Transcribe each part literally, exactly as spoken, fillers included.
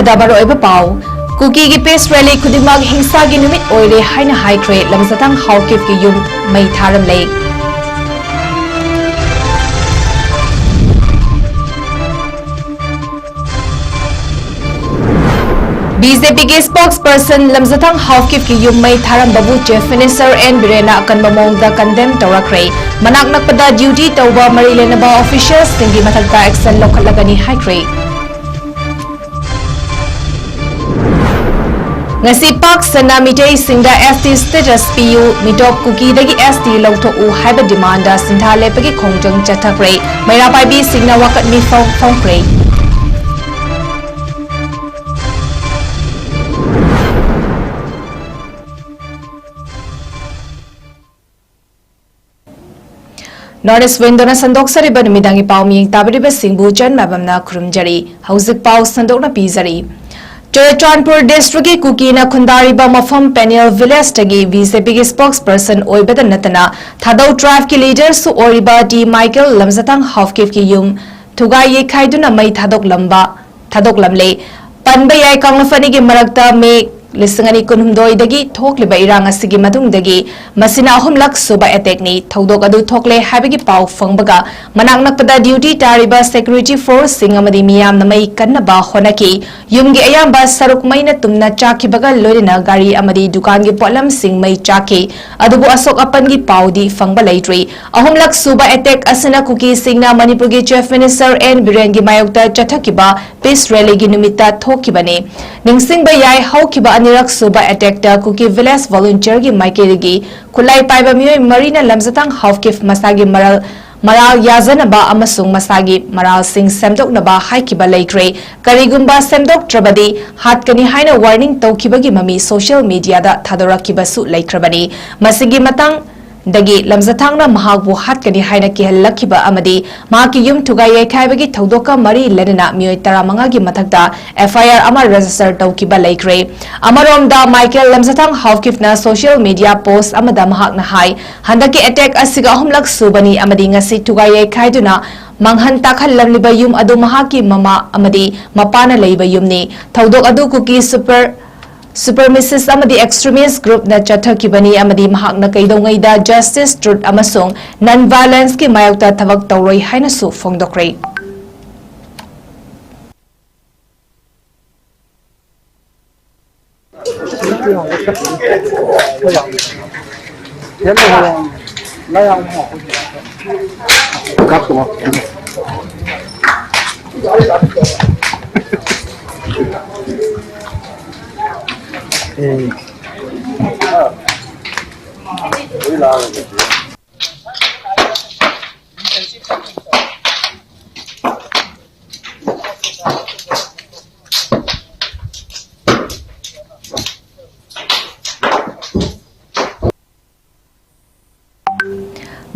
ꯗ ꯃꯔꯨꯑꯣꯏꯕ ꯄꯥꯎ꯫ ꯀꯨꯀꯤꯒꯤ peace rally ꯈꯨꯗꯤꯡꯃꯛ ꯍꯤꯡꯁꯥꯒꯤ ꯅꯨꯃꯤꯠ ꯑꯣꯏꯔꯦ ꯍꯥꯏꯅ ꯍꯥꯏꯈ꯭ꯔꯦ꯫ ꯂꯝꯖꯥꯊꯥꯡ ꯍꯥꯎꯀꯤꯞꯀꯤ ꯌꯨꯝ ꯃꯩ ꯊꯥꯔꯝꯂꯦ꯫ ꯕꯤ ꯖꯦ ꯄꯤꯒꯤ spokesperson ꯂꯝꯖꯥꯊꯥꯡ ꯍꯥꯎꯀꯤꯞꯀꯤ ꯌꯨꯝ ꯃꯩ ꯊꯥꯔꯝꯕꯕꯨ Chief Minister ꯑꯦꯟ ꯕꯤꯔꯦꯟꯅ ꯑꯀꯟꯕ ꯃꯑꯣꯡꯗ condemn ꯇꯧꯔꯛꯈ꯭ꯔꯦ꯫ ꯃꯅꯥꯛ ꯅꯛꯄꯗ duty ꯇꯧꯕ ꯃꯔꯤ ꯂꯩꯅꯕ officialꯁꯤꯡꯒꯤ ꯃꯊꯛꯇ action ꯂꯧꯈꯠꯂꯒꯅꯤ ꯍꯥꯏꯈ꯭ꯔꯦ꯫ ꯉꯁꯤ ꯄꯥꯛ ꯁꯟꯅ ꯃꯤꯇꯩꯁꯤꯡꯗ S T status ꯄꯤꯌꯨ, ꯃꯤꯇꯣꯞ ꯀꯨꯀꯤꯗꯒꯤ S T ꯂꯧꯊꯣꯛꯎ ꯍꯥꯏꯕ demandꯗ ꯁꯤꯟꯊꯥ ꯂꯦꯞꯄꯒꯤ ꯈꯣꯡꯖꯪ ꯆꯠꯊꯈ꯭ꯔꯦ꯫ ꯃꯩꯔꯥ ꯄꯥꯏꯕꯤꯁꯤꯡꯅ ꯋꯥꯀꯠ ꯃꯤꯐꯝ ꯐꯣꯡꯈ꯭ꯔꯦ꯫ North East Windowꯅ ꯁꯟꯗꯣꯛꯆꯔꯤꯕ ꯅꯨꯃꯤꯗꯥꯡꯒꯤ ꯄꯥꯎ ꯃꯤꯌꯦꯡ ꯇꯥꯕꯤꯔꯤꯕꯁꯤꯡꯕꯨ ꯆꯟ ꯃꯥꯏꯕꯝꯅ ꯈꯨꯔꯨꯝꯖꯔꯤ꯫ ꯍꯧꯖꯤꯛ ꯄꯥꯎ ꯁꯟꯗꯣꯛꯅ ꯄꯤꯖꯔꯤ꯫ ꯆꯨꯔꯆꯥꯟꯄꯨꯔ districtꯀꯤ ꯀꯨꯀꯤꯅ ꯈꯨꯟꯗꯥꯔꯤꯕ ꯃꯐꯝ ꯄꯦꯅꯦꯜ villageꯇꯒꯤ B J Pꯒꯤ spokesperson ꯑꯣꯏꯕꯗ ꯅꯠꯇꯅ ꯊꯥꯗꯧ tribeꯀꯤ leaderꯁꯨ ꯑꯣꯏꯔꯤꯕ ꯇꯤ ꯃꯥꯏꯀꯦꯜ ꯂꯝꯖꯥꯊꯥꯡ ꯍꯥꯎꯀꯤꯞꯀꯤ ꯌꯨꯝ ꯊꯨꯒꯥꯏ ꯌꯩꯈꯥꯏꯗꯨꯅ ꯃꯩ ꯊꯥꯗꯣꯛꯂꯝꯕ ꯊꯥꯗꯣꯛꯂꯝꯂꯦ꯫ ꯄꯟꯕ ꯌꯥꯏ, ꯀꯥꯡꯂꯨꯞ ꯑꯅꯤꯒꯤ ꯃꯔꯛꯇ ꯃꯦ ꯂꯤꯁꯤꯡ ꯑꯅꯤ ꯀꯨꯟꯍꯨꯝꯗꯣꯏꯗꯒꯤ ꯊꯣꯛꯂꯤꯕ ꯏꯔꯥꯡ ꯑꯁꯤꯒꯤ ꯃꯇꯨꯡꯗꯒꯤ ꯃꯁꯤꯅ ꯑꯍꯨꯝꯂꯛ ꯁꯨꯕ attackꯅꯤ꯫ ꯊꯧꯗꯣꯛ ꯑꯗꯨ ꯊꯣꯛꯂꯦ ꯍꯥꯏꯕꯒꯤ ꯄꯥꯎ ꯐꯪꯕꯒ ꯃꯅꯥꯛ ꯅꯛꯄꯗ duty ꯇꯥꯔꯤꯕ security forceꯁꯤꯡ ꯑꯃꯗꯤ ꯃꯤꯌꯥꯝꯅ ꯃꯩ ꯀꯟꯅꯕ ꯍꯣꯠꯅꯈꯤ꯫ ꯌꯨꯝꯒꯤ ꯑꯌꯥꯝꯕ ꯁꯔꯨꯛ ꯃꯩꯅ ꯇꯨꯝꯅ ꯆꯥꯛꯈꯤꯕꯒ ꯂꯣꯏꯅꯅ ꯒꯥꯔꯤ ꯑꯃꯗꯤ ꯗꯨꯀꯥꯟꯒꯤ ꯄꯣꯠꯂꯝꯁꯤꯡ ꯃꯩ ꯆꯥꯛꯈꯤ꯫ ꯑꯗꯨꯕꯨ ꯑꯁꯣꯛ ꯑꯄꯟꯒꯤ ꯄꯥꯎꯗꯤ ꯐꯪꯕ ꯂꯩꯇ꯭ꯔꯤ꯫ ꯑꯍꯨꯝꯂꯛ ꯁꯨꯕ attack ꯑꯁꯤꯅ ꯀꯨꯀꯤꯁꯤꯡꯅ ꯃꯅꯤꯄꯨꯔꯒꯤ Chief Minister ꯑꯦꯟ ꯕꯤꯔꯦꯟꯒꯤ ꯃꯥꯌꯣꯛꯇ ꯆꯠꯊꯈꯤꯕ peace rallyꯒꯤ ꯅꯨꯃꯤꯠꯇ ꯊꯣꯛꯈꯤꯕꯅꯤ꯫ ꯅꯤꯡꯁꯤꯡꯕ ꯌꯥꯏ, ꯍꯧꯈꯤꯕ ꯑꯅꯤꯔꯛ ꯁꯨꯕ attackꯇ ꯀꯨꯀꯤ village volunteerꯒꯤ ꯃꯥꯏꯀꯩꯗꯒꯤ ꯈꯨꯠꯂꯥꯏ ꯄꯥꯏꯕ ꯃꯤꯑꯣꯏ ꯃꯔꯤꯅ ꯂꯝꯖꯥꯊꯥꯡ ꯍꯥꯎꯀꯤꯞ ꯃꯁꯥꯒꯤ ꯃꯔꯜ, ꯃꯔꯥꯜ ꯌꯥꯖꯅꯕ ꯑꯃꯁꯨꯡ ꯃꯁꯥꯒꯤ ꯃꯔꯥꯜꯁꯤꯡ ꯁꯦꯝꯗꯣꯛꯅꯕ ꯍꯥꯏꯈꯤꯕ ꯂꯩꯈ꯭ꯔꯦ꯫ ꯀꯔꯤꯒꯨꯝꯕ ꯁꯦꯝꯗꯣꯛꯇ꯭ꯔꯕꯗꯤ ꯍꯥꯠꯀꯅꯤ ꯍꯥꯏꯅ warning ꯇꯧꯈꯤꯕꯒꯤ ꯃꯃꯤ social mediaꯗ ꯊꯥꯗꯣꯔꯛꯈꯤꯕꯁꯨ ꯂꯩꯈ꯭ꯔꯕꯅꯤ꯫ ꯃꯁꯤꯒꯤ ꯃꯇꯥꯡ ꯗꯒꯤ ꯂꯝꯖꯊꯥꯡꯅ ꯃꯍꯥꯛꯄꯨ ꯍꯥꯠꯀꯅꯤ ꯍꯥꯏꯅ ꯀꯤꯍꯜꯂꯛꯈꯤꯕ ꯑꯃꯗꯤ ꯃꯍꯥꯛꯀꯤ ꯌꯨꯝ ꯊꯨꯒꯥꯏ ꯌꯩꯈꯥꯏꯕꯒꯤ ꯊꯧꯗꯣꯛꯀ ꯃꯔꯤ ꯂꯩꯅꯅ ꯃꯤꯑꯣꯏ ꯇꯔꯥꯃꯉꯥꯒꯤ ꯃꯊꯛꯇ F I R ꯑꯃ register ꯇꯧꯈꯤꯕ ꯂꯩꯈ꯭ꯔꯦ꯫ ꯑꯃꯔꯣꯝꯗ, ꯃꯥꯏꯀꯦꯜ ꯂꯝꯖꯊꯥꯡ ꯍꯥꯎꯀꯤꯞꯅ social media post ꯑꯃꯗ ꯃꯍꯥꯛꯅ ꯍꯥꯏ, ꯍꯟꯗꯛꯀꯤ attack ꯑꯁꯤꯒ ꯑꯍꯨꯝꯂꯛ ꯁꯨꯕꯅꯤ ꯑꯃꯗꯤ ꯉꯁꯤ ꯊꯨꯒꯥꯏ ꯌꯩꯈꯥꯏꯗꯨꯅ ꯃꯥꯡꯍꯟ ꯇꯥꯛꯍꯜꯂꯝꯂꯤꯕ ꯌꯨꯝ ꯑꯗꯨ ꯃꯍꯥꯛꯀꯤ ꯃꯃꯥ ꯑꯃꯗꯤ ꯃꯄꯥꯅ ꯂꯩꯕ ꯌꯨꯝꯅꯤ꯫ ꯊꯧꯗꯣꯛ ꯑꯗꯨ ꯀꯨꯀꯤ super supremacist ꯑꯃꯗꯤ extremist groupꯅ ꯆꯠꯊꯈꯤꯕꯅꯤ ꯑꯃꯗꯤ ꯃꯍꯥꯛꯅ ꯀꯩꯗꯧꯉꯩꯗ justice, truth ꯑꯃꯁꯨꯡ non-violenceꯀꯤ ꯃꯥꯌꯣꯛꯇ ꯊꯕꯛ ꯇꯧꯔꯣꯏ ꯍꯥꯏꯅꯁꯨ ꯐꯣꯡꯗꯣꯛꯈ꯭ꯔꯦ꯫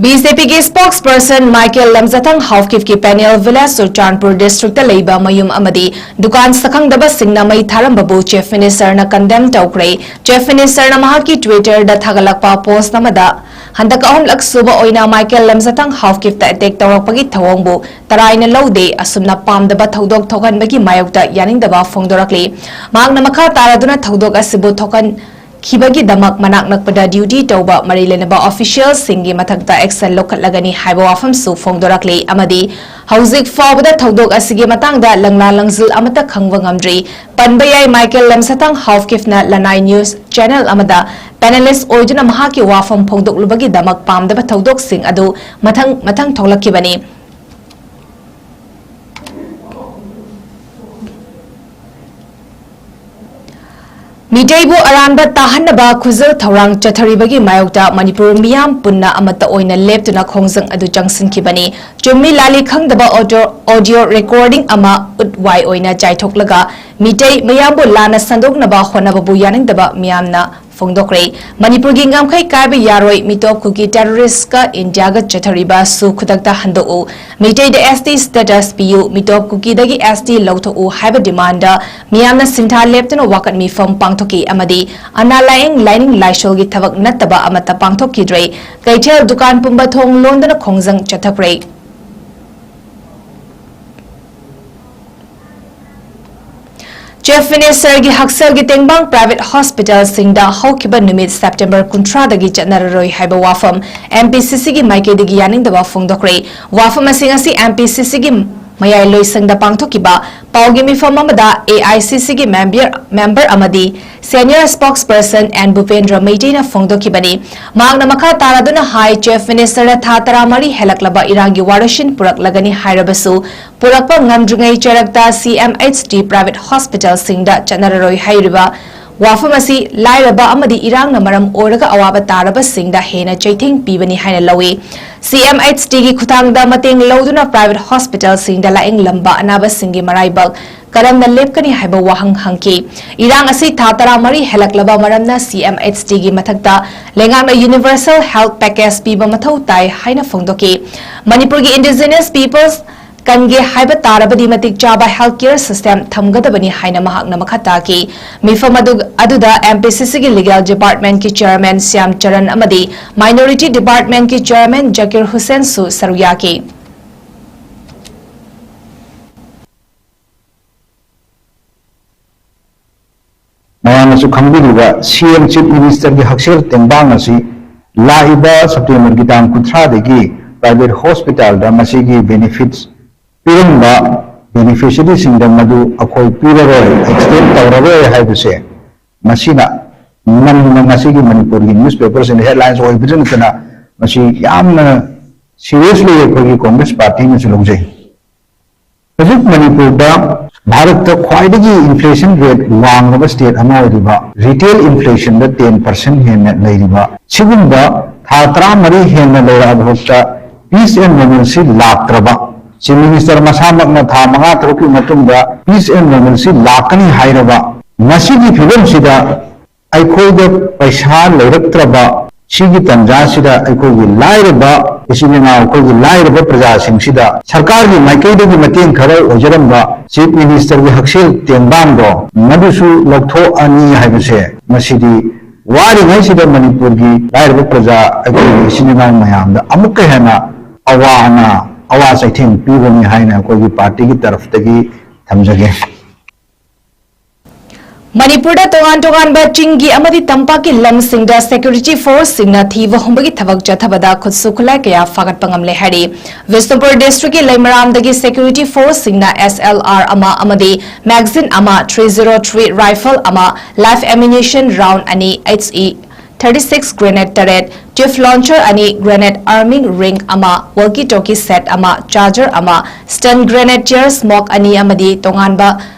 B J Pꯒꯤ spokesperson ꯃꯥꯏꯀꯦꯜ ꯂꯝꯖꯊꯥꯡ ꯍꯥꯎꯀꯤꯞꯀꯤ panel village ꯆꯨꯔꯆꯥꯟꯄꯨꯔ districtꯇ ꯂꯩꯕ ꯃꯌꯨꯝ ꯑꯃꯗꯤ ꯗꯨꯀꯥꯟ ꯁꯛꯈꯪꯗꯕꯁꯤꯡꯅ ꯃꯩ ꯊꯥꯔꯝꯕꯕꯨ Chief Ministerꯅ condemn ꯇꯧꯈ꯭ꯔꯦ꯫ Chief Ministerꯅ ꯃꯍꯥꯛꯀꯤ Twitterꯗ ꯊꯥꯒꯠꯂꯛꯄ post ꯑꯃꯗ, ꯍꯟꯗꯛ ꯑꯍꯨꯝꯂꯛ ꯁꯨꯕ ꯑꯣꯏꯅ ꯃꯥꯏꯀꯦꯜ ꯂꯝꯖꯊꯥꯡ ꯍꯥꯎꯀꯤꯞꯇ attack ꯇꯧꯔꯛꯄꯒꯤ ꯊꯧꯑꯣꯡꯕꯨ ꯇꯔꯥꯏꯅ ꯂꯧꯗꯦ, ꯑꯁꯨꯝꯅ ꯄꯥꯝꯗꯕ ꯊꯧꯗꯣꯛ ꯊꯣꯛꯍꯟꯕꯒꯤ ꯃꯥꯌꯣꯛꯇ ꯌꯥꯅꯤꯡꯗꯕ ꯐꯣꯡꯗꯣꯔꯛꯂꯤ꯫ ꯃꯍꯥꯛꯅ ꯃꯈꯥ ꯇꯥꯔꯗꯨꯅ ꯊꯧꯗꯣꯛ ꯑꯁꯤꯕꯨ ꯊꯣꯛꯍꯟ ꯈꯤꯕꯒꯤꯗꯃꯛ ꯃꯅꯥꯛ ꯅꯛꯄꯗ duty ꯇꯧꯕ ꯃꯔꯤ ꯂꯩꯅꯕ officialꯁꯤꯡꯒꯤ ꯃꯊꯛꯇ action ꯂꯧꯈꯠꯂꯒꯅꯤ ꯍꯥꯏꯕ ꯋꯥꯐꯝꯁꯨ ꯐꯣꯡꯗꯣꯔꯛꯂꯤ ꯑꯃꯗꯤ ꯍꯧꯖꯤꯛ ꯐꯥꯎꯕꯗ ꯊꯧꯗꯣꯛ ꯑꯁꯤꯒꯤ ꯃꯇꯥꯡꯗ ꯂꯪꯂꯥ ꯂꯪꯖꯤꯜ ꯑꯃꯠꯇ ꯈꯪꯕ ꯉꯝꯗ꯭ꯔꯤ꯫ ꯄꯟꯕ ꯌꯥꯏ, ꯃꯥꯏꯀꯦꯜ ꯂꯝꯁꯥꯊꯥꯡ ꯍꯥꯎꯀꯤꯞꯅ ꯂꯅꯥꯏ news channel ꯑꯃꯗ panelist ꯑꯣꯏꯗꯨꯅ ꯃꯍꯥꯛꯀꯤ ꯋꯥꯐꯝ ꯐꯣꯡꯗꯣꯛꯂꯨꯕꯒꯤꯗꯃꯛ ꯄꯥꯝꯗꯕ ꯊꯧꯗꯣꯛꯁꯤꯡ ꯑꯗꯨ ꯃꯊꯪ ꯃꯊꯪ ꯊꯣꯛꯂꯛꯈꯤꯕꯅꯤ꯫ ꯃꯤꯇꯩꯕꯨ ꯑꯔꯥꯟꯕ ꯇꯥꯍꯟꯅꯕ ꯈꯨꯖꯤꯜ ꯊꯧꯔꯥꯡ ꯆꯠꯊꯔꯤꯕꯒꯤ ꯃꯥꯌꯣꯛꯇ ꯃꯅꯤꯄꯨꯔ ꯃꯤꯌꯥꯝ ꯄꯨꯟꯅ ꯑꯃꯠꯇ ꯑꯣꯏꯅ ꯂꯦꯞꯇꯨꯅ ꯈꯣꯡꯖꯪ ꯑꯗꯨ ꯆꯪꯁꯤꯟꯈꯤꯕꯅꯤ꯫ ꯆꯨꯝꯃꯤ ꯂꯥꯜꯂꯤ ꯈꯪꯗꯕ audio, audio recording ꯑꯃ ꯎꯠ ꯋꯥꯏ ꯑꯣꯏꯅ ꯆꯥꯏꯊꯣꯛꯂꯒ ꯃꯤꯇꯩ ꯃꯌꯥꯝꯕꯨ ꯂꯥꯟꯅ ꯁꯟꯗꯣꯛꯅꯕ ꯍꯣꯠꯅꯕꯕꯨ ꯌꯥꯅꯤꯡꯗꯕ ꯃꯤꯌꯥꯝꯅ ꯐꯣꯡꯗꯣꯛꯈ꯭ꯔꯦ꯫ ꯃꯅꯤꯄꯨꯔꯒꯤ ꯉꯝꯈꯩ ꯀꯥꯏꯕ ꯌꯥꯔꯣꯏ, ꯃꯤꯇꯣꯞ ꯀꯨꯀꯤ ꯇꯦꯔꯣꯔꯤꯁꯀ ꯏꯟꯗꯤꯌꯥꯒ ꯆꯠꯊꯔꯤꯕ ꯁꯨ ꯈꯨꯗꯛꯇ ꯍꯟꯗꯣꯛꯎ, ꯃꯤꯇꯩꯗ S T status ꯄꯤꯌꯨ, ꯃꯤꯇꯣꯞ ꯀꯨꯀꯤꯗꯒꯤ S T ꯂꯧꯊꯣꯛꯎ ꯍꯥꯏꯕ demand ꯃꯤꯌꯥꯝꯅ ꯁꯤꯟꯊꯥ ꯂꯦꯞꯇꯅ ꯋꯥꯀꯠ ꯃꯤꯐꯝ ꯄꯥꯡꯊꯣꯛꯈꯤ ꯑꯃꯗꯤ ꯑꯅꯥ ꯂꯥꯌꯦꯡ, ꯂꯥꯏꯅꯤꯡ ꯂꯥꯏꯁꯣꯜꯒꯤ ꯊꯕꯛ ꯅꯠꯇꯕ ꯑꯃꯠꯇ ꯄꯥꯡꯊꯣꯛꯈꯤꯗ꯭ꯔꯦ꯫ ꯀꯩꯊꯦꯜ ꯗꯨꯀꯥꯟ ꯄꯨꯝꯕ ꯊꯣꯡ ꯂꯣꯟꯗꯨꯅ ꯈꯣꯡꯖꯪ ꯆꯠꯊꯈ꯭ꯔꯦ꯫ Chief Ministerꯒꯤ ꯍꯛꯁꯦꯜꯒꯤ ꯇꯦꯡꯕꯥꯡ private hospitalꯁꯤꯡꯗ ꯍꯧꯈꯤꯕ ꯅꯨꯃꯤꯠ September ꯀꯨꯟꯊ꯭ꯔꯥꯗꯒꯤ ꯆꯠꯅꯔꯔꯣꯏ ꯍꯥꯏꯕ ꯋꯥꯐꯝ M P C Cꯒꯤ ꯃꯥꯏꯀꯩꯗꯒꯤ ꯌꯥꯅꯤꯡꯗꯕ ꯐꯣꯡꯗꯣꯛꯈ꯭ꯔꯦ꯫ ꯋꯥꯐꯝ ꯑꯁꯤ ꯉꯁꯤ M P C Cꯒꯤ ꯃꯌꯥꯏ ꯂꯣꯏꯁꯪꯗ ꯄꯥꯡꯊꯣꯛꯈꯤꯕ ꯄꯥꯎꯒꯤ ꯃꯤꯐꯝ ꯑꯃꯗ A I C Cꯒꯤ member, member ꯑꯃꯗꯤ senior spokesperson N ꯚꯨꯄꯦꯟꯗ꯭ꯔ ꯃꯩꯇꯩꯅ ꯐꯣꯡꯗꯣꯛꯈꯤꯕꯅꯤ꯫ ꯃꯍꯥꯛꯅ ꯃꯈꯥ ꯇꯥꯔꯗꯨꯅ ꯍꯥꯏ, Chief Ministerꯅ ꯊꯥ ꯇꯔꯥꯃꯔꯤ ꯍꯦꯜꯂꯛꯂꯕ ꯏꯔꯥꯡꯒꯤ ꯋꯥꯔꯣꯏꯁꯤꯟ ꯄꯨꯔꯛꯂꯒꯅꯤ ꯍꯥꯏꯔꯕꯁꯨ, ꯄꯨꯔꯛꯄ ꯉꯝꯗ꯭ꯔꯤꯉꯩ ꯆꯔꯛꯇ C M H T private hospitalꯁꯤꯡꯗ ꯆꯠꯅꯔꯔꯣꯏ ꯍꯥꯏꯔꯤꯕ ꯋꯥꯐꯝ ꯑꯁꯤ ꯂꯥꯏꯔꯕ ꯑꯃꯗꯤ ꯏꯔꯥꯡꯅ ꯃꯔꯝ ꯑꯣꯏꯔꯒ ꯑꯋꯥꯕ ꯇꯥꯔꯕꯁꯤꯡꯗ ꯍꯦꯟꯅ ꯆꯩꯊꯦꯡ ꯄꯤꯕꯅꯤ ꯍꯥꯏꯅ ꯂꯧꯏ꯫ C M H Tꯒꯤ ꯈꯨꯠꯊꯥꯡꯗ ꯃꯇꯦꯡ ꯂꯧꯗꯨꯅ private hospitalꯁꯤꯡꯗ ꯂꯥꯌꯦꯡꯂꯝꯕ ꯑꯅꯥꯕꯁꯤꯡꯒꯤ ꯃꯔꯥꯏꯕꯛ ꯀꯔꯝꯅ ꯂꯦꯞꯀꯅꯤ ꯍꯥꯏꯕ ꯋꯥꯍꯪ ꯍꯪꯈꯤ꯫ ꯏꯔꯥꯡ ꯑꯁꯤ ꯊꯥ ꯇꯔꯥꯃꯔꯤ ꯍꯦꯜꯂꯛꯂꯕ ꯃꯔꯝꯅ C M H Tꯒꯤ ꯃꯊꯛꯇ ꯂꯩꯉꯥꯛꯅ universal health package ꯄꯤꯕ ꯃꯊꯧ ꯇꯥꯏ ꯍꯥꯏꯅ ꯐꯣꯡꯗꯣꯛꯈꯤ꯫ ꯃꯅꯤꯄꯨꯔꯒꯤ indigenous peoples ꯀꯟꯒꯦ ꯍꯥꯏꯕ ꯇꯥꯔꯕꯗꯤ ꯃꯇꯤꯛ ꯆꯥꯕ health care system ꯊꯝꯒꯗꯕꯅꯤ ꯍꯥꯏꯅ ꯃꯍꯥꯛꯅ ꯃꯈꯥ ꯇꯥꯈꯤ꯫ ꯃꯤꯐꯝ ꯑꯗꯨ, ꯑꯗꯨꯗ M P C Cꯒꯤ legal departmentꯀꯤ chairman Shyam Charan ꯑꯃꯗꯤ minority departmentꯀꯤ chairman ꯖꯀꯤꯔ ꯍꯨꯁꯦꯟꯁꯨ ꯁꯔꯨꯛ ꯌꯥꯈꯤ꯫ ꯃꯌꯥꯝꯅꯁꯨ ꯈꯪꯕꯤꯔꯤꯕ C M Chief Ministerꯒꯤ ꯍꯛꯁꯦꯜ ꯇꯦꯡꯕꯥꯡ ꯑꯁꯤ ꯂꯥꯛꯏꯕ Septemberꯒꯤ ꯇꯥꯡ ꯀꯨꯟꯊ꯭ꯔꯥꯗꯒꯤ private hospitalꯗ ꯃꯁꯤꯒꯤ benefits ꯄꯤꯔꯝꯕ beneficiaryꯁꯤꯡꯗ ꯃꯗꯨ ꯑꯩꯈꯣꯏ ꯄꯤꯔꯔꯣꯏ, extend ꯇꯧꯔꯔꯣꯏ ꯍꯥꯏꯕꯁꯦ ꯃꯁꯤꯅ ꯅꯝꯅ ꯉꯁꯤꯒꯤ ꯃꯅꯤꯄꯨꯔꯒꯤ newspaperꯁꯤꯡꯗ headlines ꯑꯣꯏꯕꯗ ꯅꯠꯇꯅ ꯃꯁꯤ ꯌꯥꯝꯅ seriously ꯑꯩꯈꯣꯏꯒꯤ Congress partyꯅꯁꯨ ꯂꯧꯖꯩ꯫ ꯍꯧꯖꯤꯛ ꯃꯅꯤꯄꯨꯔꯗ ꯚꯥꯔꯠꯇ ꯈ꯭ꯋꯥꯏꯗꯒꯤ inflation rate ꯋꯥꯡꯂꯕ state ꯑꯃ ꯑꯣꯏꯔꯤꯕ, retail inflationꯗ ten percent ꯍꯦꯟꯅ ꯂꯩꯔꯤꯕ, ꯁꯤꯒꯨꯝꯕ ꯊꯥ ꯇꯔꯥꯃꯔꯤ ꯍꯦꯟꯅ ꯂꯩꯔꯛꯑꯕ ꯐꯥꯎꯗ peace and normalcy ꯂꯥꯛꯇ꯭ꯔꯕ, Chief Minister ꯃꯁꯥꯃꯛꯅ ꯊꯥ ꯃꯉꯥ ꯇꯔꯨꯛꯀꯤ ꯃꯇꯨꯡꯗ peace and normalcy ꯂꯥꯛꯀꯅꯤ ꯍꯥꯏꯔꯕ, ꯃꯁꯤꯒꯤ ꯐꯤꯕꯝꯁꯤꯗ ꯑꯩꯈꯣꯏꯗ ꯄꯩꯁꯥ ꯂꯩꯔꯛꯇ꯭ꯔꯕ ꯁꯤꯒꯤ ꯇꯥꯟꯖꯥꯁꯤꯗ ꯑꯩꯈꯣꯏꯒꯤ ꯂꯥꯏꯔꯕ ꯏꯆꯤꯟ ꯏꯅꯥꯎ, ꯑꯩꯈꯣꯏꯒꯤ ꯂꯥꯏꯔꯕ ꯄ꯭ꯔꯖꯥꯁꯤꯡꯁꯤꯗ ꯁꯔꯀꯥꯔꯒꯤ ꯃꯥꯏꯀꯩꯗꯒꯤ ꯃꯇꯦꯡ ꯈꯔ ꯑꯣꯏꯖꯔꯝꯕ ꯆꯤꯐ ꯃꯤꯅꯤꯁꯇꯔꯒꯤ ꯍꯛꯁꯦꯜ ꯇꯦꯡꯕꯥꯡꯗꯣ ꯃꯗꯨꯁꯨ ꯂꯧꯊꯣꯛꯑꯅꯤ ꯍꯥꯏꯕꯁꯦ, ꯃꯁꯤꯗꯤ ꯋꯥꯔꯤꯉꯩꯁꯤꯗ ꯃꯅꯤꯄꯨꯔꯒꯤ ꯂꯥꯏꯔꯕ ꯄ꯭ꯔꯖꯥ ꯑꯩꯈꯣꯏꯒꯤ ꯏꯆꯤꯟ ꯏꯅꯥꯎ ꯃꯌꯥꯝꯗ ꯑꯃꯨꯛꯀ ꯍꯦꯟꯅ ꯑꯋꯥ ꯑꯅꯥ, ꯑꯋꯥ ꯆꯩꯊꯦꯡ ꯄꯤꯕꯅꯤ ꯍꯥꯏꯅ ꯑꯩꯈꯣꯏꯒꯤ ꯄꯥꯔꯇꯤꯒꯤ ꯇꯔꯐꯇꯒꯤ ꯊꯝꯖꯒꯦ꯫ ꯃꯅꯤꯄꯨꯔꯗ ꯇꯣꯉꯥꯟ ꯇꯣꯉꯥꯟꯕ ꯆꯤꯡꯒꯤ ꯑꯃꯗꯤ ꯇꯝꯄꯥꯛꯀꯤ ꯂꯝꯁꯤꯡꯗ ꯁꯦꯀ꯭ꯌꯨꯔꯤꯇꯤ ꯐꯣꯔꯁꯁꯤꯡꯅ ꯊꯤꯕ ꯍꯨꯝꯕꯒꯤ ꯊꯕꯛ ꯆꯠꯊꯕꯗ ꯈꯨꯠꯁꯨ ꯈꯨꯠꯂꯥꯏ ꯀꯌꯥ ꯐꯥꯒꯠꯄ ꯉꯝꯂꯦ ꯍꯥꯏꯔꯤ꯫ ꯕꯤꯁꯅꯨꯄꯨꯔ ꯗꯤꯁꯇ꯭ꯔꯤꯛꯀꯤ ꯂꯩꯃꯔꯥꯝꯗꯒꯤ ꯁꯦꯀ꯭ꯌꯨꯔꯤꯇꯤ ꯐꯣꯔꯁꯁꯤꯡꯅ ꯑꯦꯁ ꯑꯦꯜ ꯑꯥꯔ ꯑꯃ ꯑꯃꯗꯤ ꯃꯦꯒꯥꯖꯤꯟ ꯑꯃ, ꯊ꯭ꯔꯤ ꯖꯤꯔꯣ ꯊ꯭ꯔꯤ ꯔꯥꯏꯐꯜ ꯑꯃ, ꯂꯥꯏꯐ ꯑꯦꯃꯤꯅꯦꯁꯟ ꯔꯥꯎꯟ ꯑꯅꯤ, H E thirty six grenade ꯇꯔꯦꯠ, ꯆꯤꯐ ꯂꯣꯟꯆꯔ ꯑꯅꯤ, ꯒ꯭ꯔꯦꯅꯦꯗ ꯑꯥꯔꯃꯤꯡ ꯔꯤꯡ ꯑꯃ, ꯋꯣꯜꯀꯤ ꯇꯣꯀꯤ ꯁꯦꯠ ꯑꯃ, ꯆꯥꯔꯖꯔ ꯑꯃ, ꯁ꯭ꯇꯟ ꯒ꯭ꯔꯦꯅꯦꯗ, ꯆꯤꯌꯔ ꯁ꯭ꯃꯣꯛ ꯑꯅꯤ ꯑꯃꯗꯤ ꯇꯣꯉꯥꯟꯕ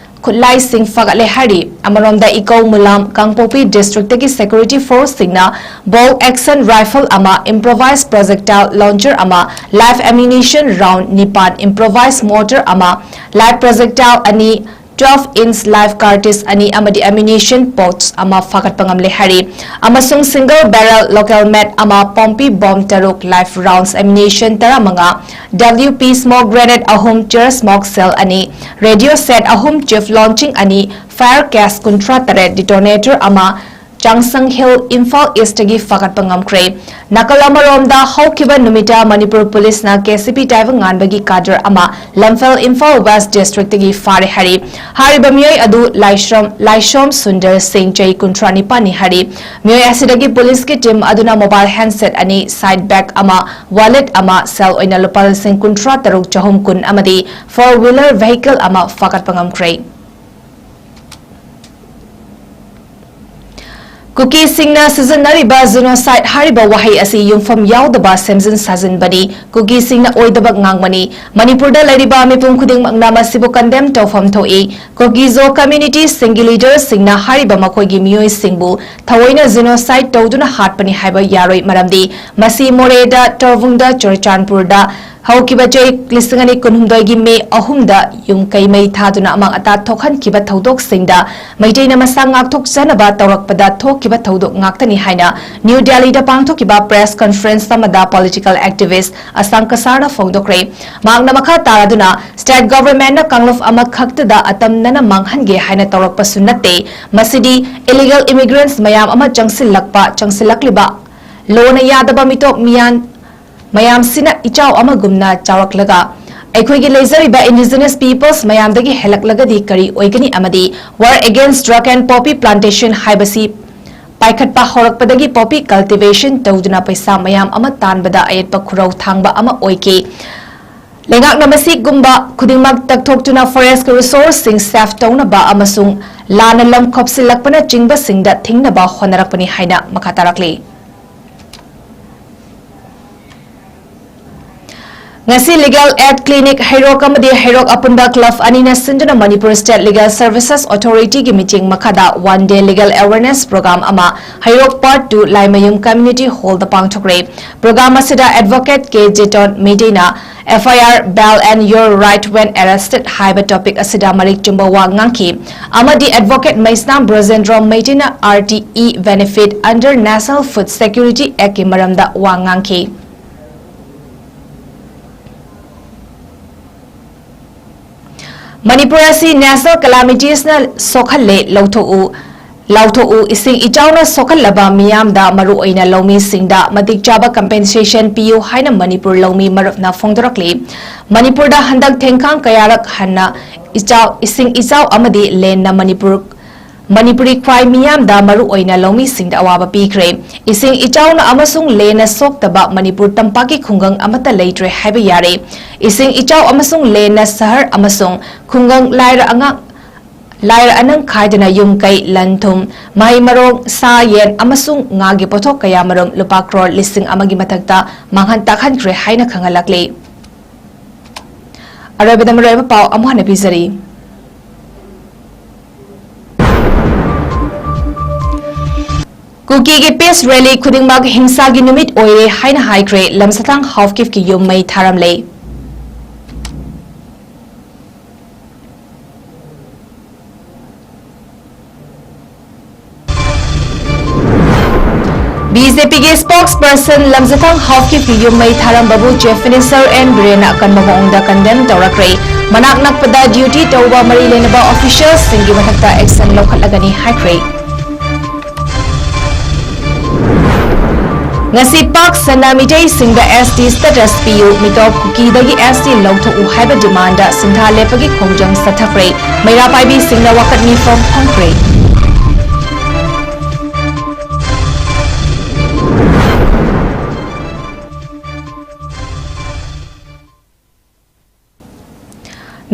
ꯈꯨꯠꯂꯥꯏꯁꯤꯡ ꯐꯒꯠꯂꯦ ꯍꯥꯏꯔꯤ꯫ ꯑꯃꯔꯣꯝꯗ ꯏꯀꯧ ꯃꯨꯂꯥꯝ ꯀꯥꯡꯄꯣꯛꯄꯤ ꯗꯤꯁꯇ꯭ꯔꯤꯛꯇꯒꯤ ꯁꯦꯀ꯭ꯌꯨꯔꯤꯇꯤ ꯐꯣꯔꯁꯁꯤꯡꯅ ꯕꯣꯜ ꯑꯦꯛꯁꯟ ꯔꯥꯏꯐꯜ ꯑꯃ, ꯏꯝꯄ꯭ꯔꯣꯚꯥꯏꯖ ꯄ꯭ꯔꯣꯖꯦꯛꯇꯥꯏꯜ ꯂꯣꯟꯆꯔ ꯑꯃ, ꯂꯥꯏꯐ ꯑꯦꯃꯤꯅꯦꯁꯟ ꯔꯥꯎꯟ ꯅꯤꯄꯥꯟ, ꯏꯝꯄ꯭ꯔꯣꯚꯥꯏꯖ ꯃꯣꯔꯇꯔ ꯑꯃ, ꯂꯥꯏꯐ ꯄ꯭ꯔꯣꯖꯦꯛꯇꯥꯏꯜ ꯑꯅꯤ, ꯇ꯭ꯋꯦꯜꯐ ꯏꯟꯆ ꯂꯥꯏꯐ ꯀꯥꯔꯇ꯭ꯔꯤꯖ ꯑꯅꯤ ꯑꯃꯗꯤ ꯑꯦꯃꯤꯅꯦꯁꯟ ꯄꯥꯎꯆ ꯑꯃ ꯐꯥꯒꯠꯄ ꯉꯝꯂꯦ ꯍꯥꯏꯔꯤ꯫ ꯑꯃꯁꯨꯡ ꯁꯤꯡꯒꯜ ꯕꯦꯔꯦꯜ ꯂꯣꯀꯦꯜ ꯃꯦꯗ ꯑꯃ, ꯄꯣꯝꯄꯤ ꯕꯣꯝ ꯇꯔꯨꯛ, ꯂꯥꯏꯐ ꯔꯥꯎꯟꯁ ꯑꯦꯃꯤꯅꯦꯁꯟ ꯇꯔꯥꯃꯉꯥ, ꯗꯕ꯭ꯂꯤꯎ ꯄꯤ ꯁ꯭ꯃꯣꯛ ꯒ꯭ꯔꯦꯅꯦꯗ ꯑꯍꯨꯝ, ꯆꯤꯌꯔ ꯁ꯭ꯃꯣꯛ ꯁꯦꯜ ꯑꯅꯤ, ꯔꯦꯗꯤꯑꯣ ꯁꯦꯠ ꯑꯍꯨꯝ, ꯆꯤꯐ ꯂꯣꯟꯆꯤꯡ ꯑꯅꯤ, ꯐꯥꯌꯔ ꯀꯦꯁ ꯀꯨꯟꯊ꯭ꯔꯥ ꯇꯔꯦꯠ, ꯗꯤꯇꯣꯅꯦꯇꯔ ꯑꯃ, ꯆꯥꯡꯁꯪ ꯍꯤꯜ, ꯏꯝꯐꯥꯜ ꯏꯁꯇꯒꯤ ꯐꯥꯒꯠꯄ ꯉꯝꯈ꯭ꯔꯦ꯫ ꯅꯥꯀꯜ ꯑꯃꯔꯣꯝꯗ, ꯍꯧꯈꯤꯕ ꯅꯨꯃꯤꯠꯇ ꯃꯅꯤꯄꯨꯔ ꯄꯨꯂꯤꯁꯅ ꯀꯦ ꯁꯤ ꯄꯤ ꯇꯥꯏꯕꯪꯉꯥꯟꯕꯒꯤ ꯀꯥꯗꯔ ꯑꯃ ꯂꯝꯐꯦꯜ ꯏꯝꯐꯥꯜ ꯋꯦꯁ ꯗꯤꯁꯇ꯭ꯔꯤꯛꯇꯒꯤ ꯐꯥꯔꯦ ꯍꯥꯏꯔꯤ꯫ ꯍꯥꯏꯔꯤꯕ ꯃꯤꯑꯣꯏ ꯑꯗꯨ ꯂꯥꯏꯁ꯭ꯔꯝ, ꯂꯥꯏꯁꯣꯝ ꯁꯨꯟꯗꯔ ꯁꯤꯡ, ꯆꯍꯤ ꯀꯨꯟꯊ꯭ꯔꯥ ꯅꯤꯄꯥꯟꯅꯤ ꯍꯥꯏꯔꯤ꯫ ꯃꯤꯑꯣꯏ ꯑꯁꯤꯗꯒꯤ ꯄꯨꯂꯤꯁꯀꯤ ꯇꯤꯝ ꯑꯗꯨꯅ ꯃꯣꯕꯥꯏꯜ ꯍꯦꯟꯗꯁꯦꯠ ꯑꯅꯤ, ꯁꯥꯏꯠ ꯕꯦꯒ ꯑꯃ, ꯋꯥꯂꯦꯠ ꯑꯃ, ꯁꯦꯜ ꯑꯣꯏꯅ ꯂꯨꯄꯥ ꯂꯤꯁꯤꯡ ꯀꯨꯟꯊ꯭ꯔꯥ ꯇꯔꯨꯛ ꯆꯍꯨꯝ ꯀꯨꯟ ꯑꯃꯗꯤ ꯐꯣꯔ ꯋꯤꯂꯔ ꯚꯦꯍꯤꯀꯜ ꯑꯃ ꯐꯥꯒꯠꯄ ꯉꯝꯈ꯭ꯔꯦ꯫ ꯀꯨꯀꯤꯁꯤꯡꯅ ꯁꯤꯖꯤꯟꯅꯔꯤꯕ ꯖꯤꯅꯣꯁꯥꯏꯠ ꯍꯥꯏꯔꯤꯕ ꯋꯥꯍꯩ ꯑꯁꯤ ꯌꯨꯝꯐꯝ ꯌꯥꯎꯗꯕ ꯁꯦꯝꯖꯤꯟ ꯁꯥꯖꯤꯟꯕꯅꯤ, ꯀꯨꯀꯤꯁꯤꯡꯅ ꯑꯣꯏꯗꯕ ꯉꯥꯡꯕꯅꯤ꯫ ꯃꯅꯤꯄꯨꯔꯗ ꯂꯩꯔꯤꯕ ꯃꯤꯄꯨꯝ ꯈꯨꯗꯤꯡꯃꯛꯅ ꯃꯁꯤꯕꯨ ꯀꯟꯗꯦꯝ ꯇꯧꯐꯝ ꯊꯣꯛꯏ꯫ ꯀꯨꯀꯤꯖꯣ ꯀꯝꯃ꯭ꯌꯨꯅꯤꯇꯤꯁꯤꯡꯒꯤ ꯂꯤꯗꯔꯁꯤꯡꯅ ꯍꯥꯏꯔꯤꯕ ꯃꯈꯣꯏꯒꯤ ꯃꯤꯑꯣꯏꯁꯤꯡꯕꯨ ꯊꯑꯣꯏꯅ ꯖꯤꯅꯣꯁꯥꯏꯠ ꯇꯧꯗꯨꯅ ꯍꯥꯠꯄꯅꯤ ꯍꯥꯏꯕ ꯌꯥꯔꯣꯏ, ꯃꯔꯝꯗꯤ ꯃꯁꯤ ꯃꯣꯔꯦꯗ, ꯇꯣꯔꯕꯨꯡꯗ, ꯆꯨꯔꯆꯥꯟꯄꯨꯔꯗ, ꯍꯧꯈꯤꯕ ꯆꯍꯤ ꯂꯤꯁꯤꯡ ꯑꯅꯤ ꯀꯨꯟꯍꯨꯝꯗꯣꯏꯒꯤ ꯃꯦ ꯑꯍꯨꯝꯗ ꯌꯨꯝ ꯀꯩ ꯃꯩ ꯊꯥꯗꯨꯅ ꯑꯃꯥꯡ ꯑꯇꯥ ꯊꯣꯛꯍꯟꯈꯤꯕ ꯊꯧꯗꯣꯛꯁꯤꯡꯗ ꯃꯩꯇꯩꯅ ꯃꯁꯥ ꯉꯥꯛꯊꯣꯛꯆꯅꯕ ꯇꯧꯔꯛꯄꯗ ꯊꯣꯛꯈꯤꯕ ꯊꯧꯗꯣꯛ ꯉꯥꯛꯇꯅꯤ ꯍꯥꯏꯅ ꯅ꯭ꯌꯨ ꯗꯦꯜꯂꯤꯗ ꯄꯥꯡꯊꯣꯛꯈꯤꯕ press conference ꯑꯃꯗ political activist ꯑꯁꯥꯡ ꯀꯁꯥꯔꯅ ꯐꯣꯡꯗꯣꯛꯈ꯭ꯔꯦ꯫ ꯃꯍꯥꯛꯅ ꯃꯈꯥ ꯇꯥꯔꯗꯨꯅ, state governmentꯅ ꯀꯥꯡꯂꯨꯞ ꯑꯃꯈꯛꯇꯗ ꯑꯇꯝꯅꯅ ꯃꯥꯡꯍꯟꯒꯦ ꯍꯥꯏꯅ ꯇꯧꯔꯛꯄꯁꯨ ꯅꯠꯇꯦ꯫ ꯃꯁꯤꯗꯤ illegal immigrants ꯃꯌꯥꯝ ꯑꯃ ꯆꯪꯁꯤꯜꯂꯛꯄ, ꯆꯪꯁꯤꯜꯂꯛꯂꯤꯕ ꯂꯣꯅ ꯌꯥꯗꯕ ꯃꯤꯇꯣꯞ ꯃꯤꯌꯥꯟ ꯃꯌꯥꯝꯁꯤꯅ ꯏꯆꯥꯎ ꯑꯃꯒꯨꯝꯅ ꯆꯥꯎꯔꯛꯂꯒ ꯑꯩꯈꯣꯏꯒꯤ ꯂꯩꯖꯔꯤꯕ indigenous peoples ꯃꯌꯥꯝꯗꯒꯤ ꯍꯦꯜꯂꯛꯂꯒꯗꯤ ꯀꯔꯤ ꯑꯣꯏꯒꯅꯤ? ꯑꯃꯗꯤ war against drug and poppy plantation ꯍꯥꯏꯕꯁꯤ ꯄꯥꯏꯈꯠꯄ ꯍꯧꯔꯛꯄꯗꯒꯤ poppy cultivation ꯇꯧꯗꯨꯅ ꯄꯩꯁꯥ ꯃꯌꯥꯝ ꯑꯃ ꯇꯥꯟꯕꯗ ꯑꯌꯦꯠꯄ ꯈꯨꯔꯧ ꯊꯥꯡꯕ ꯑꯃ ꯑꯣꯏꯈꯤ꯫ ꯂꯩꯉꯥꯛꯅ ꯃꯁꯤꯒꯨꯝꯕ ꯈꯨꯗꯤꯡꯃꯛ ꯇꯛꯊꯣꯛꯇꯨꯅ forest resourceꯁꯤꯡ seize ꯇꯧꯅꯕ ꯑꯃꯁꯨꯡ ꯂꯥꯟꯅ ꯂꯝ ꯈꯣꯞꯆꯤꯜꯂꯛꯄꯅꯆꯤꯡꯕꯁꯤꯡꯗ ꯊꯤꯡꯅꯕ ꯍꯣꯠꯅꯔꯛꯄꯅꯤ ꯍꯥꯏꯅ ꯃꯈꯥ ꯇꯥꯔꯛꯂꯤ꯫ ꯉꯁꯤ Legal Aid Clinic ꯍꯩꯔꯣꯛ ꯑꯃꯗꯤ ꯍꯩꯔꯣꯛ ꯑꯄꯨꯟꯕ club ꯑꯅꯤꯅ ꯁꯤꯟꯗꯨꯅ Manipur State Legal Services Authorityꯒꯤ ꯃꯤꯠꯌꯦꯡ ꯃꯈꯥꯗ one day legal awareness program ꯑꯃ ꯍꯩꯔꯣꯛ Part two Laimayum Community Hallꯗ ꯄꯥꯡꯊꯣꯛꯈ꯭ꯔꯦ꯫ Program ꯑꯁꯤꯗ Advocate K ꯖꯦꯇꯣꯟ ꯃꯩꯇꯩꯅ F I R Bail and Your Right When Arrested ꯍꯥꯏꯕ topic ꯑꯁꯤꯗ ꯃꯔꯤꯛ ꯆꯨꯝꯕ ꯋꯥ ꯉꯥꯡꯈꯤ ꯑꯃꯗꯤ Advocate ꯃꯩꯁꯅꯥꯝ ꯕ꯭ꯔꯖꯦꯟꯗ꯭ꯔꯣ ꯃꯩꯇꯩꯅ R T E benefit under National Food Security Actꯀꯤ ꯃꯔꯝꯗ ꯋꯥ ꯉꯥꯡꯈꯤ꯫ ꯃꯅꯤꯄꯨꯔ ꯑꯁꯤ natural calamitiesꯅ ꯁꯣꯛꯍꯜꯂꯦ, ꯂꯧꯊꯣꯛꯎ, ꯂꯥꯎꯊꯣꯛꯎ, ꯏꯁꯤꯡ ꯏꯆꯥꯎꯅ ꯁꯣꯛꯍꯜꯂꯕ ꯃꯤꯌꯥꯝꯗ, ꯃꯔꯨꯑꯣꯏꯅ ꯂꯧꯃꯤꯁꯤꯡꯗ ꯃꯇꯤꯛ ꯆꯥꯕ compensation ꯄꯤꯌꯨ ꯍꯥꯏꯅ ꯃꯅꯤꯄꯨꯔ ꯂꯧꯃꯤ ꯃꯔꯨꯞꯅ ꯐꯣꯡꯗꯣꯔꯛꯂꯤ꯫ ꯃꯅꯤꯄꯨꯔꯗ ꯍꯟꯗꯛ ꯊꯦꯡꯈꯥꯡ ꯀꯌꯥꯔꯛ ꯍꯟꯅ ꯏꯆꯥꯎ, ꯏꯁꯤꯡ ꯏꯆꯥꯎ ꯑꯃꯗꯤ ꯂꯦꯟꯅ ꯃꯅꯤꯄꯨꯔ ꯃꯅꯤꯄꯨꯔꯤ ꯈ꯭ꯋꯥꯏ ꯃꯤꯌꯥꯝꯗ, ꯃꯔꯨꯑꯣꯏꯅ ꯂꯧꯃꯤꯁꯤꯡꯗ ꯑꯋꯥꯕ ꯄꯤꯈ꯭ꯔꯦ꯫ ꯏꯁꯤꯡ ꯏꯆꯥꯎꯅ ꯑꯃꯁꯨꯡ ꯂꯦꯟꯅ ꯁꯣꯛꯇꯕ ꯃꯅꯤꯄꯨꯔ ꯇꯝꯄꯥꯛꯀꯤ ꯈꯨꯡꯒꯪ ꯑꯃꯠꯇ ꯂꯩꯇ꯭ꯔꯦ ꯍꯥꯏꯕ ꯌꯥꯔꯦ꯫ ꯏꯁꯤꯡ ꯏꯆꯥꯎ ꯑꯃꯁꯨꯡ ꯂꯦꯟꯅ ꯁꯍꯔ ꯑꯃꯁꯨꯡ ꯈꯨꯡꯒꯪ ꯂꯥꯏꯔ ꯑꯉꯥꯡ, ꯂꯥꯏꯔ ꯑꯅꯪ ꯈꯥꯏꯗꯅ ꯌꯨꯝ ꯀꯩ, ꯂꯟ ꯊꯨꯝ, ꯃꯍꯩ ꯃꯔꯣꯡ, ꯁꯥ ꯌꯦꯟ ꯑꯃꯁꯨꯡ ꯉꯥꯒꯤ ꯄꯣꯠꯊꯣꯛ ꯀꯌꯥꯃꯔꯨꯝ ꯂꯨꯄꯥ ꯀ꯭ꯔꯣꯔ ꯂꯤꯁꯤꯡ ꯑꯃꯒꯤ ꯃꯊꯛꯇ ꯃꯥꯡꯍꯟ ꯇꯥꯛꯍꯟꯈ꯭ꯔꯦ ꯍꯥꯏꯅ ꯈꯪꯍꯜꯂꯛꯂꯤ꯫ ꯑꯔꯣꯏꯕꯗ ꯃꯔꯨꯑꯣꯏꯕ ꯄꯥꯎ ꯑꯃꯨꯛ ꯍꯟꯅ ꯄꯤꯖꯔꯤ꯫ ꯀꯨꯀꯤꯒꯤ peace rally ꯈꯨꯗꯤꯡꯃꯛ ꯍꯤꯡꯁꯥꯒꯤ ꯅꯨꯃꯤꯠ ꯑꯣꯏꯔꯦ ꯍꯥꯏꯅ ꯍꯥꯏꯈ꯭ꯔꯦ꯫ ꯂꯝꯁꯥꯊꯥꯡ ꯍꯥꯎꯀꯤꯞꯀꯤ ꯌꯨꯝ ꯃꯩ ꯊꯥꯔꯝꯂꯦ꯫ ꯕꯤ ꯖꯦ ꯄꯤꯒꯤ spokesperson ꯂꯝꯖꯥꯊꯥꯡ ꯍꯥꯎꯀꯤꯞꯀꯤ ꯌꯨꯝ ꯃꯩ ꯊꯥꯔꯝꯕꯕꯨ Chief Minister ꯑꯦꯟ ꯕꯤꯔꯦꯟꯅ ꯑꯀꯟꯕ ꯃꯑꯣꯡꯗ condemn ꯇꯧꯔꯛꯈ꯭ꯔꯦ꯫ ꯃꯅꯥꯛ ꯅꯛꯄꯗ duty ꯇꯧꯕ ꯃꯔꯤ ꯂꯩꯅꯕ officialꯁꯤꯡꯒꯤ ꯃꯊꯛꯇ action ꯂꯧꯈꯠꯂꯒꯅꯤ ꯍꯥꯏꯈ꯭ꯔꯦ꯫ ꯉꯁꯤ ꯄꯥꯛ ꯁꯟꯅ ꯃꯤꯇꯩꯁꯤꯡꯗ S T status ꯄꯤꯌꯨ, ꯃꯤꯇꯣꯞ ꯀꯨꯀꯤꯗꯒꯤ S T ꯂꯧꯊꯣꯛꯎ ꯍꯥꯏꯕ demandꯗ ꯁꯤꯟꯊꯥ ꯂꯦꯞꯄꯒꯤ ꯈꯣꯡꯖꯪ ꯆꯠꯊꯈ꯭ꯔꯦ꯫ ꯃꯩꯔꯥ ꯄꯥꯏꯕꯤꯁꯤꯡꯅ ꯋꯥꯀꯠ ꯃꯤꯐꯝ ꯐꯝꯈ꯭ꯔꯦ꯫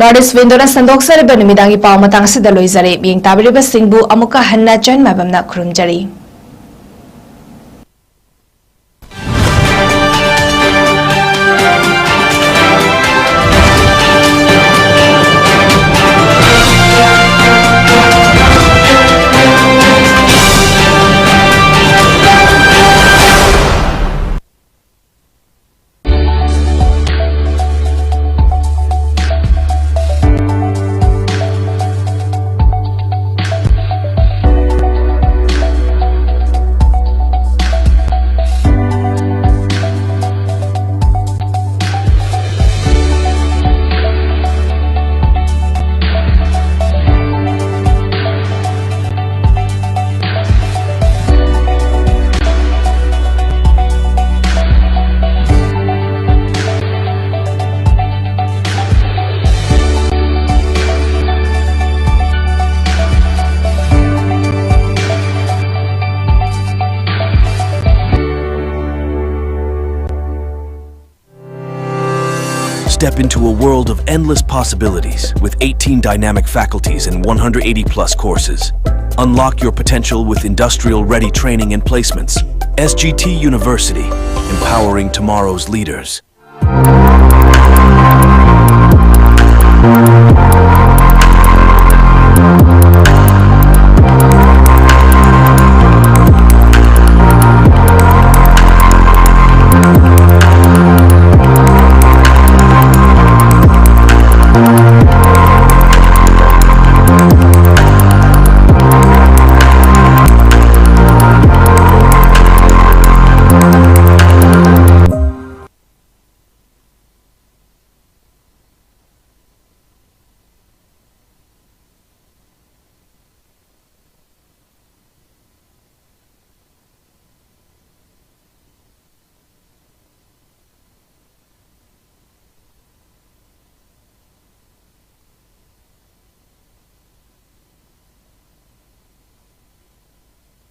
North East Windowꯅ ꯁꯟꯗꯣꯛꯆꯔꯤꯕ ꯅꯨꯃꯤꯗꯥꯡꯒꯤ ꯄꯥꯎ ꯃꯇꯥꯡ ꯑꯁꯤꯗ ꯂꯣꯏꯖꯔꯦ꯫ ꯃꯤꯠꯌꯦꯡ ꯇꯥꯕꯤꯔꯤꯕꯁꯤꯡꯕꯨ ꯑꯃꯨꯛꯀ ꯍꯟꯅ ꯆꯟ ꯃꯥꯏꯕꯝꯅ ꯈꯨꯔꯨꯝꯖꯔꯤ꯫ Step into a world of endless possibilities with eighteen dynamic faculties and one hundred eighty plus courses. Unlock your potential with industrial ready training and placements. S G T University, empowering tomorrow's leaders.